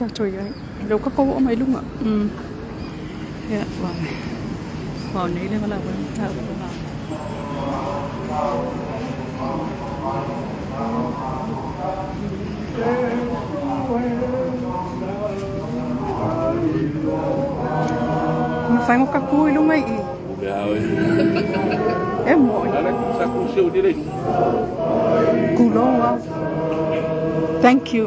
Tatou i ai. Lea ua tatou oo mai luga. Ia, aua o nei le valaau ai mataupu la. Mafai ona tatou tu i luga i i. E moi. Tulou lava. Thank you.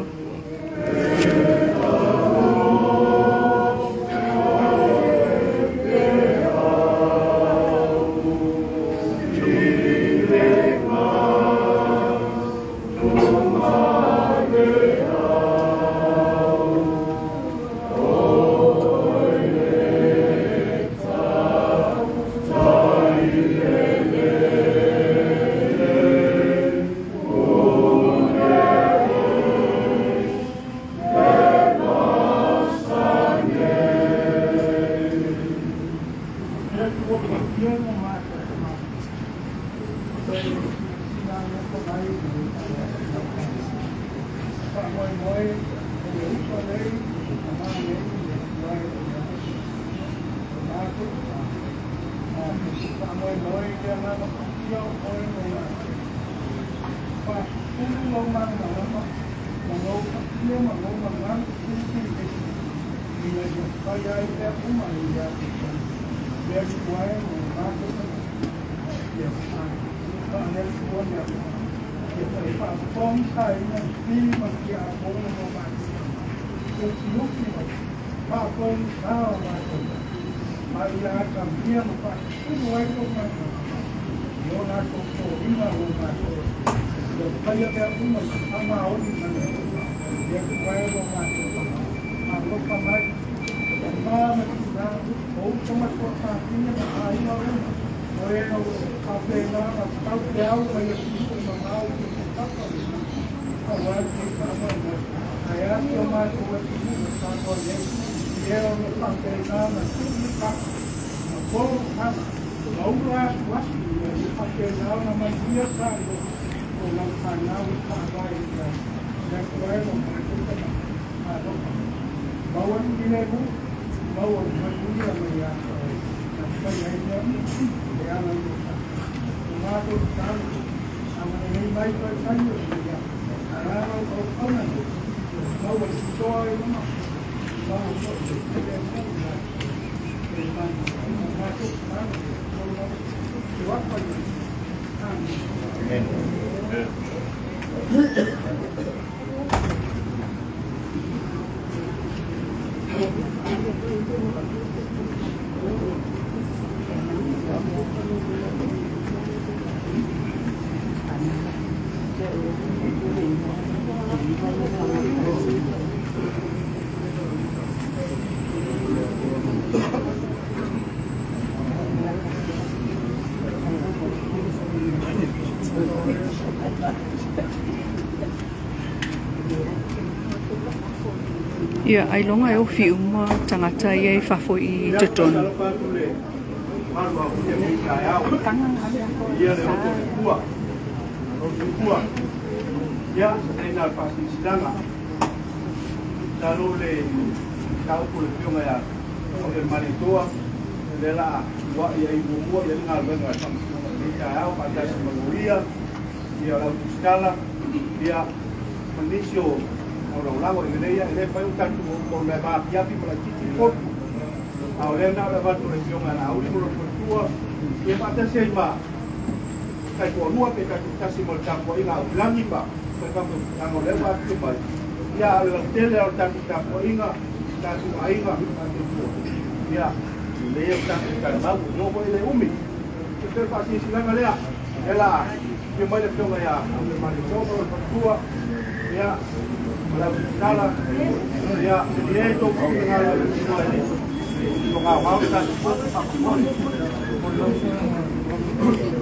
Ia, ailoga e ofi uma tagata ia i fafo i totonu.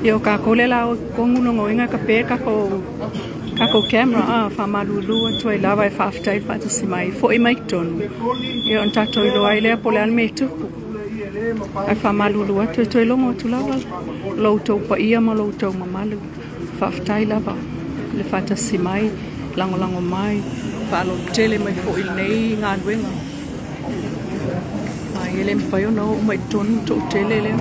Ia o kākou le la o kongulogoina ka pe kākou camera a whamalulu atu ai lava e whaafetai whaatasi mai fo'i mai tonu. Ia on tātou iloa ai lea po le a le mea e tupu. Ai whamalulu atu e toe logo atu lava lo outou paia ma lo outou mamalu. Faafetai lava le faatasi mai, lagolago mai, Faalolo tele mai foi i lenei galuega. Ma e le mafai ona oo mai totonu toatele lea.